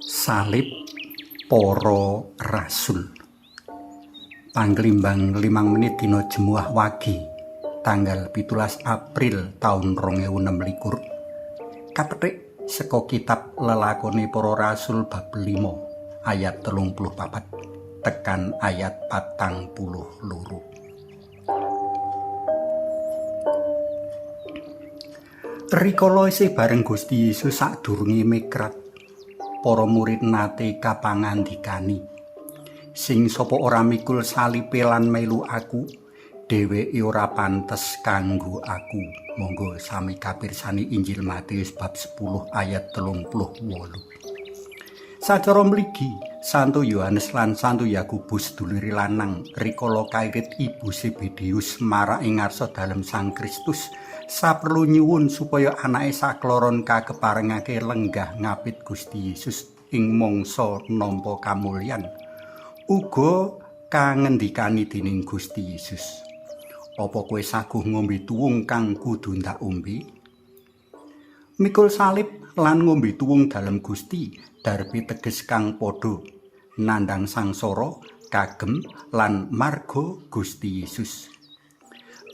Salib Para Rasul. Panglimbang 5 menit dina Jemuah Wage tanggal 17 April taun 2026. Kapetik saka kitab Lelakone Para Rasul bab 5 ayat 34 tekan ayat 42. Rikala isih bareng Gusti Yesus sadurunge mikrat, para murid nate kapangandikani, sing sapa ora mikul salipe lan melu aku, dheweke ora pantes kanggo aku. Monggo sami kapirsani Injil Matius bab 10 ayat 38. Sacara mligi, Santo Yohanes lan Santo Yakobus dulure lanang rikala kairit ibu Zebedeus marak ing ngarsa dalem Sang Kristus, saperlu nyuwun supaya anake sakloron kakeparengake lenggah ngapit Gusti Yesus ing mangsa nampa kamulyan. Uga kangendikani dening Gusti Yesus, "Apa kowe saguh ngombe tuwung kang kudu ndak ombe?" Mikul salib lan ngombe tuwung dalem Gusti darbi teges kang padha nandhang sangsara kagem lan marga Gusti Yesus.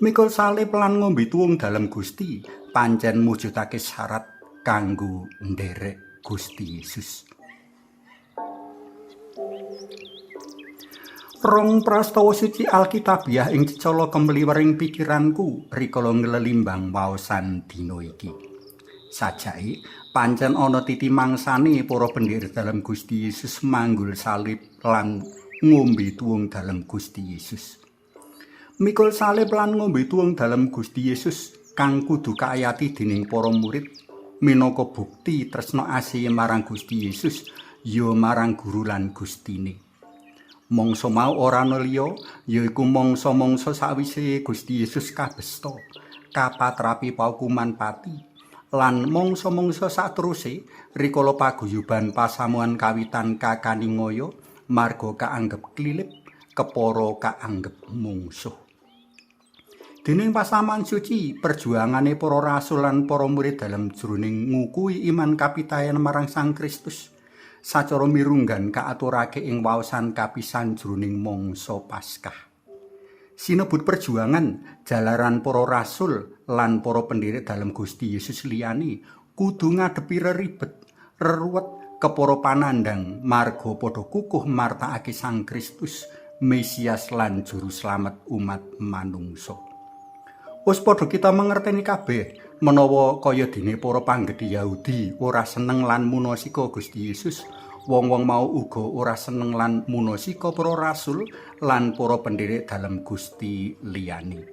Mikul salib lan ngombe tuwung dalem Gusti pancen mujudake syarat kanggo nderek Gusti Yesus. Rong prastawa suci Alkitabiah ing cecala kemliwering pikiranku rikala nglelimbang waosan dina iki. Sajake pancen ana titi mangsane para pendherek dalem Gusti Yesus manggul salib lan ngombe tuwung dalem Gusti Yesus. Mikul salib lan ngombe tuwung dalem Gusti Yesus kang kudu kaayati dening para murid minangka bukti tresna asih marang Gusti Yesus ya marang guru lan gustine. Mangsa mau ora ana liya yaiku mangsa-mangsa sawise Gusti Yesus kabesta kapatrapi paukuman pati lan mangsa-mangsa sateruse rikala paguyuban pasamuan kawitan kakaningaya marga kaanggep klilip kepara kaanggep mungsuh. Dening pasamuan suci, perjuangane para rasul lan para murid dalem jroning ngukuhi iman kapitayan marang Sang Kristus sacara mirunggan kaaturake ing waosan kapisan jroning mangsa Paskah. Sinebut perjuangan jalaran para rasul lan para pendherek dalem Gusti Yesus liyane kudu ngadepi reribet, reruwet kepara panandhang marga padha kukuh martakake Sang Kristus, Mesias lan Juru Slamet umat manungsa. Wis padha kita mangerteni kabeh menawa kaya dene para panggedhe Yahudi ora seneng lan munasika Gusti Yesus, wong-wong mau uga ora seneng lan munasika para rasul lan para pendherek dalem Gusti liyane.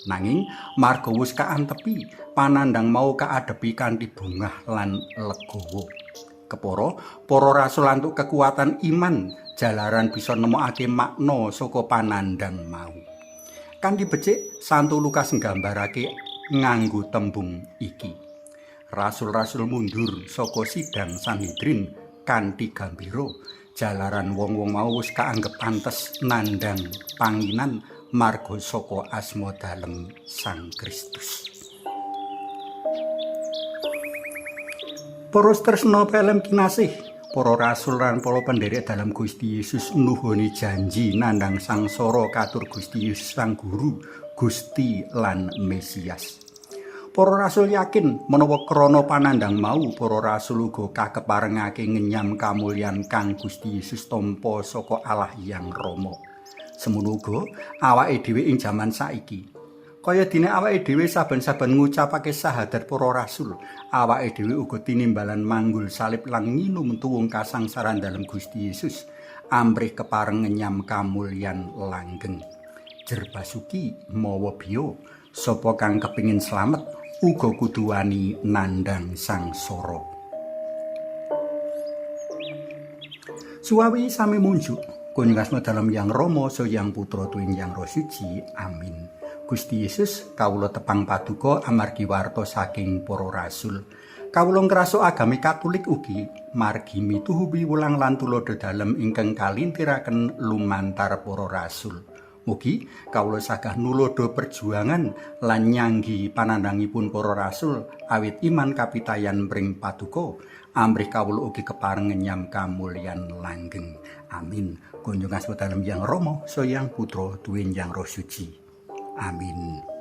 Nanging marga wis kaantepi, panandhang mau kaadepi kanthi bungah lan legawa. Kepara para rasul antuk kekuatan iman jalaran bisa nemokake makna saka panandhang mau. Kanthi becik, Santo Lukas nggambarake nganggo tembung iki. Rasul-rasul mundur saka sidang Sanhedrin kanthi gambira jalaran wong-wong mau wis kaanggep pantes nandhang panginan marga saka asma dalem Sang Kristus. Para tresna pelem kinasih, para rasul lan para pendherek dalem Gusti Yesus nuhoni janji nandhang sangsara katur Gusti Yesus Sang Guru, Gusti lan Mesias. Para rasul yakin menawa krana panandhang mau para rasul uga kakeparengake ngenyam kamulyan kang Gusti Yesus tampa saka Allah Hyang Rama. Semono uga awake dhewe ing jaman saiki. Kaya dene awake dhewe saben-saben ngucapake sahadat para rasul, awake dhewe uga tinimbalan manggul salib lan nginum tuwung kasangsaran dalem Gusti Yesus, amrih kepareng ngenyam kamulyan langgeng. Jerbasuki mawa biya, sapa kang kepingin slamet uga kudu wani nandhang sangsara. Suwawi sami munjuk, kunjungasma dalem Yang Rama, saha Yang Putra tuwin Yang Roh Suci. Amin. Gusti Yesus, kawula tepang paduka amargi warta saking para rasul. Kawula ngrasuk agami Katolik ugi margi mituhu piwulang lan tuladha dalem ingkang kalintiraken lumantar para rasul. Mugi kawula sagah nuladha perjuangan lan nyanggi panandhangipun para rasul awit iman kapitayan pring paduka. Amrih kawula ugi kepareng ngenyam kamulyan langgeng. Amin. Kunjung asma dalem Yang Rama, Sang Putra, tuwin Yang Roh Suci. Amin.